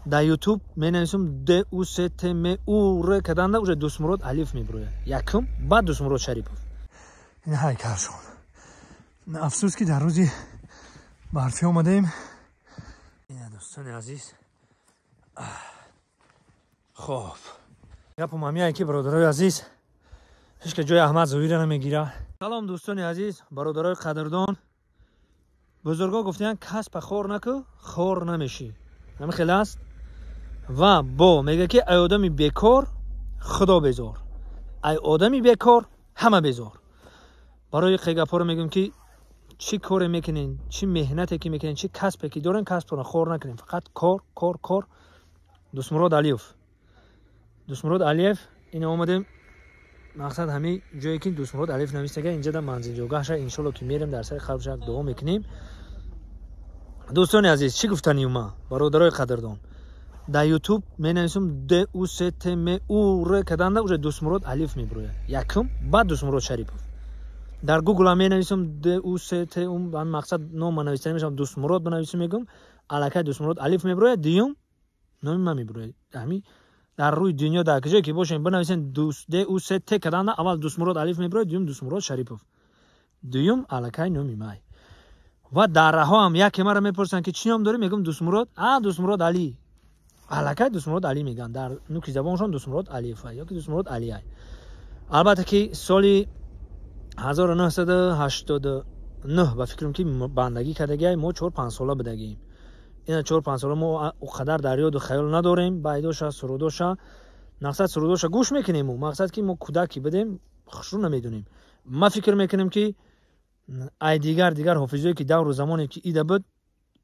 Дар ютуб менависам ДУСТМУР каданда уже Дустмурод Алиев меброяд. Якум, баъд Дустмурод Шарипов. Ин ҳайкалшон. Афсӯс ки дар рӯзи барфӣ омадаем. Ина дӯстони азиз. Хоб. Гапам ҳамияе ки бародарои азиз, ҳеч ка ҷои Аҳмад Зоҳирро намегира. Салом дӯстони азиз, бародарои қадрдон. Бузургҳо гуфтаанд касба хор накӯ, хор намешӣ. Ҳамин хел аст. Ва бо мега ки ай одами бекор худо безор, ай одами бекор ҳама безор. Барои гапҳоро мегӯем ки чӣ коре мекунен, чӣ меҳнате ки мекунен, чӣ касбе ки дорен, касбтонро хор накунен. Фақат кор, кор, кор. Дустмурод Алиев. Дустмурод Алиев, ина омадем. Мақсад ҳамин ҷое ки Дустмурод Алиев навистага, инҷа дар манзилҷогаҳша иншолло ки мерем дар сари қабрша дуо мекунем. Дӯстони азиз, чӣ гуфтанию ма, бародарои қадрдон? Дар ютуб менависам ДУСТМУР каданда уже Дустмурод Алиев меброяд. Якум, баъд Дустмурод Шарипов. Дар гугл ҳам менависам ДУСТ, мақсад нома нависта мешавам, Дустмурод бинависам мегӯм, аллакай Дустмурод Алиев меброяд, дуюм номи ман меброяд. Ҳамин дар рӯи дунё дар куҷое ки бошем бинависем ДУСТ каданда аввал Дустмурод Алиев меброяд, дуюм Дустмурод Шарипов. Дуюм аллакай номи май. Ва дар раҳо ҳам яке маро мепурсанд ки чӣ ном дорӣ, мегӯм Дустмурод, а Дустмурод Али. Аллакай Дустмурод Али мегӯянд. Дар нуки забоншон Дустмурод Алиев ёки Дустмурод Алиай. Албатта ки соли 1989 ба фикрам ки бандагӣ кардагиай, мо 4-5 сола будагием. Ина 4-5 сола мо о қадар дар ёду хаёл надорем, байдоша, сурудоша, мақсад сурудоша гӯш мекунем. Мақсад ки мо кӯдаки будем, хушрӯ намедонем. Ма фикр мекунем ки ай дигар ҳофизое ки давру замоне ки ида буд,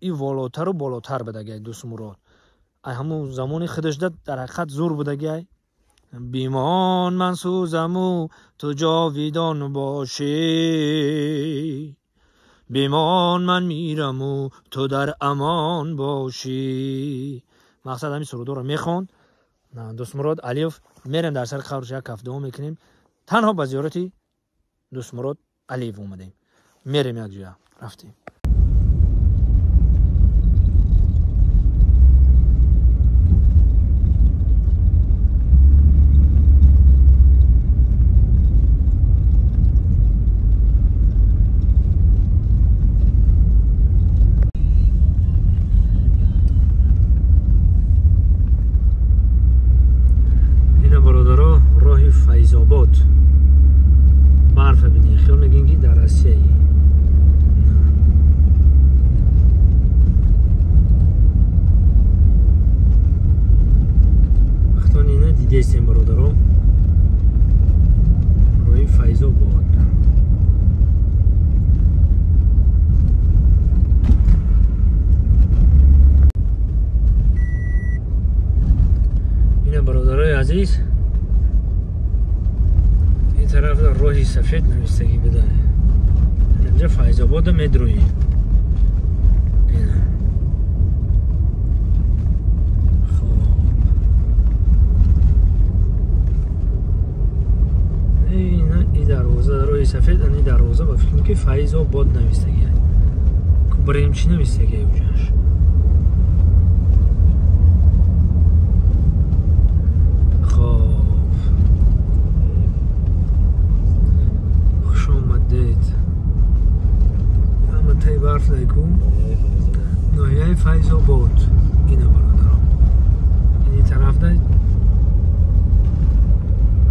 и волотару болотар будагиай Дустмурод. Ай ҳамун замони худашда дар ҳақиқат зур будагиай. Бимон ман сӯзаму ту ҷовидон бошӣ, бимон ман мираму ту дар амон бошӣ. Мақсад ҳамин сурудоро мехонд Дустмурод Алиев. Мерем дар сари қабрш як ҳафт дуо мекунем. Танҳо ба зиёрати Дустмурод Алиев омадем. Мерем як ҷоя рафтем. Файзобод. Барфа бинед, хиёл мегӯем ки дар Россияи. Вақтон ина дидестем бародаро. Роҳи Файзобод. Ина бародарои азиз, тараф роҳи сафед навистагӣ буда. Инҷа Файзобода медрӯӣ. Хоб. Ина и дарвоза роҳи сафед, ани дарвоза ба фикрам ки Файзобод навистагӣ. Ку барем чӣ навистагӣ уҷаш? Барф найку. Ноҳияи Файзобод. Ина бародаро. Ини тараф дай.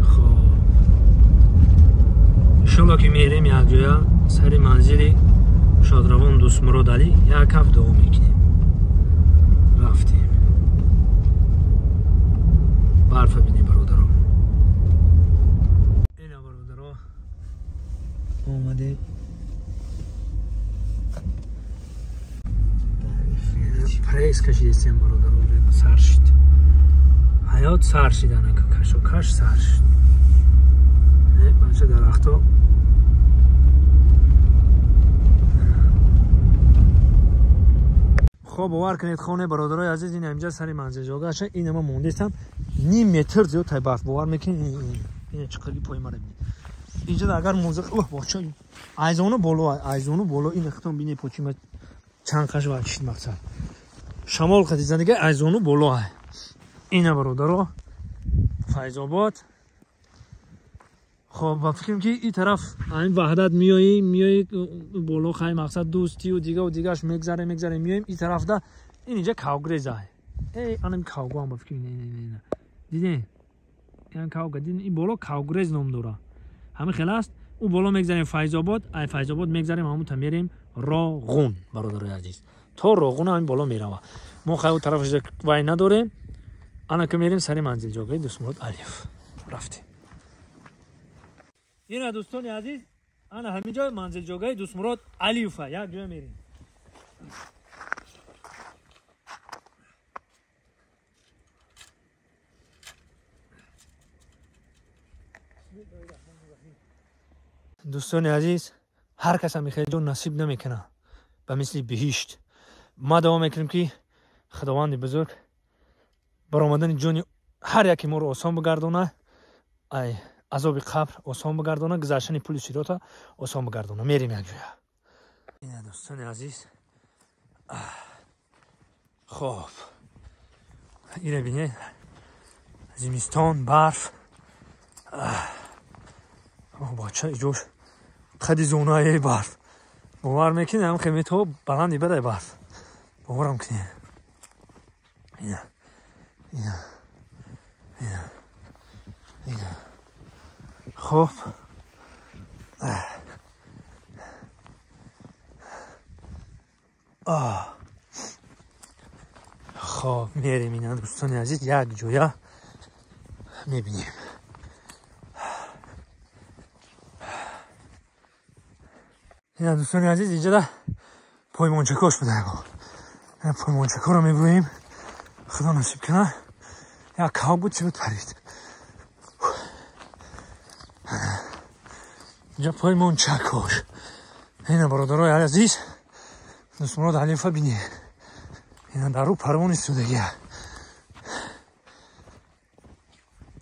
Хоб. Иншолло ки мерем як ҷоя сари манзили шодравон Дустмурод Али як ҳафт дуо мекунем. Рафтем. Барфа бинем бародаро. Ина бародаро омадем. Пресс кашидестем бародаро, сар шид. Ҳаёт сар шид, анака кашу каш сар шид. Бача дарахто Хоб бовар кунед хоне бародарои азиз, ин инҷа сари манзилҷогаша, ин ма мондестам ним метр зиёд тай барф. Бовар мекунед, ин чиқаги пои мара бинед. Инҷа агар музыка, оҳ боча, айзону боло, айзону боло, ин хитон бинед почима чанд қаш ва чит мақсад. Шамол қати зандига айзону боло. Ина бародаро Файзобод. Хоб ба фикрам ки ин тараф ҳамин Ваҳдат меоем, меои боло хай мақсад дӯстию дига ва дигаш мегзарем, мегзарем, меоем ин тарафда. Ин инҷа кавгреза. Эй, анам кавгоам ба фикрам, ина. Дидем? Ин кавга, дидем, ин боло кавгрез ном дора. Ҳамин хел аст. Ӯ боло мегзарем Файзобод, ай Файзобод мегзарем ҳамун та мерем Роғун, бародарои азиз. То Роғун ҳамин боло мерава. Мо хай ӯ тарафаш вай надорем. Ана ки мерем сари манзилҷогаи Дӯстмурод Алиев. Рафтем. Ина дӯстони азиз, ана ҳамин ҷой манзилҷогаи Дӯстмурод Алиева. Як ҷой мерем. Дӯстони азиз, ҳар кас ҳам хеле ҷо насиб намекунад ба мисли биҳишт. Ма дуо мекунем ки Худованди бузург баромадани ҷони ҳар яке моро осон бигардона, ай азоби қабр осон бигардона, гузаштани пули сирота осон бигардона. Мерем як ҷоя. Ина дӯстони азиз, хоб ина бинед, зимистон, барф. Бача иҷош қади зонаи барф. Бовар мекунед, ҳам хемето баланди бадай барф. Боварам кунед. Ина, ина, ина, ина. Хоб. Хоб, мерем ина дӯстони азиз, як ҷоя мебинем. Ина дӯстони азиз, инҷода поймончакош буда. Поймончакоро мебурем. Худо насиб кунад. Як кав буд, чӣ буд парид. Инҷа поймончакош. Ина бародарои азиз, Дӯстмурод Алиева бинед. Ина дар рӯ парвон истодагия.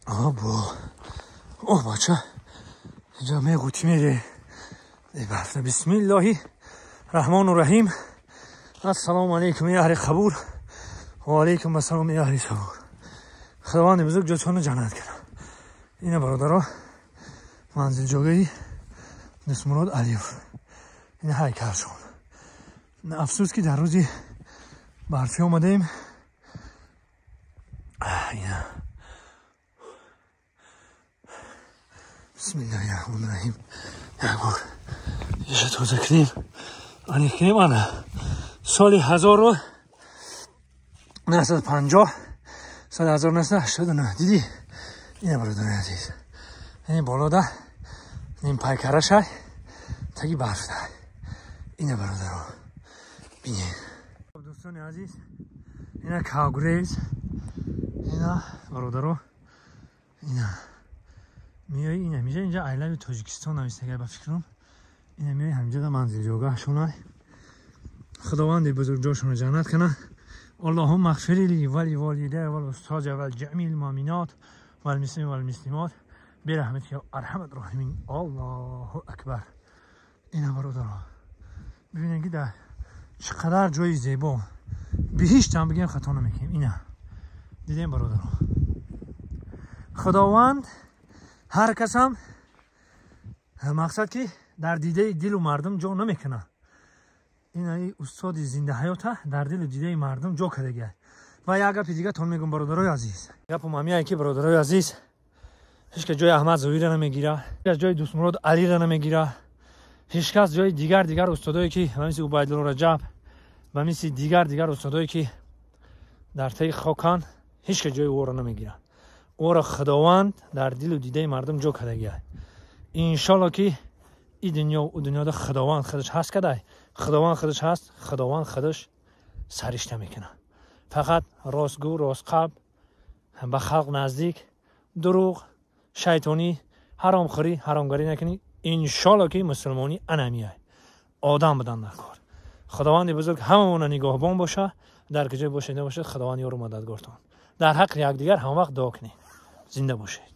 Обо. О, бача. Инҷа меғутӣ мере. Бисмиллоҳи раҳмону раҳим. Ассалому алайкум я аҳли қабур ва алайкум ассалом я аҳли сабур. Худованди бузург ҷотонро ҷаннат кунад. Ина бародаро манзилҷогаи Дӯстмурод Алиев. Ина ҳайкалшон. Афсӯс ки дар рӯзи барфӣ омадем. Ина бисмиллоҳи раҳмони раҳим. Як бор иша тоза кунем, аниқ кунем. Ана соли 1950, соли 1989. Дидӣ? Ина бародарои азиз, ин болода ним пайкарашай, таги барфда. Ина бародаро бинед. Дӯстони азиз, ина кавгрез. Ина бародаро, ина меои ина ҳаминҷа, инҷа айлави Тоҷикистон навистагай ба фикрам. Ина меои ҳаминҷода манзилҷогаҳшонай. Худованди бузург ҷошонро ҷаннат кунад. Аллоҳумма اغфир ли ва ли волидайя вал устоз ва ҷамиил муъминот вал муслимин вал муслимот бирахматика я арҳамар роҳимин. Аллоҳу акбар. Ина бародаро бибинед ки дар чӣ қадар ҷои зебо. Биҳишт ҳам бигем хато намекунем. Ина дидем бародаро, Худованд ҳар касам мақсад ки дар дидаи дилу мардум ҷо намекунад. Ина устоди зиндаҳаёта дар дилу дидаи мардум ҷо кардагиа. Ва як гапи дигатон мегӯм бародарои азиз. Гапум ҳамияе ки бародарои азиз, ҳеч кас ҷои Аҳмад Зоҳирро намегира, ҳеч кас ҷои Дӯстмурод Алиро намегира, ҳеч кас ҷои дигар устодое ки ба мисли Убайдулло Раҷаб, ба мисли дигар устодое ки дар таи хоканд, ҳеч кас ҷои ӯро намегира. Ӯро Худованд дар дилу дидаи мардум ҷо кардагиа. Иншолло ки ин дунё ӯ дунёда Худованд худаш ҳаст кадай. Худованд худаш ҳаст, Худованд худаш саришта мекунад. Фақат ростгӯ, ростқалб, ба халқ наздик, дурӯғ, шайтонӣ, ҳаромхӯрӣ, ҳаромгарӣ накунӣ. Иншолло ки мусулмонӣ анамияй. Одам будан дар кор. Худованди бузург ҳамамона нигоҳбон боша, дар куҷое бошед набошед, Худованд ёру мададгортон. Дар ҳаққи якдигар ҳамвақт дуо кунед. Зинда бошед.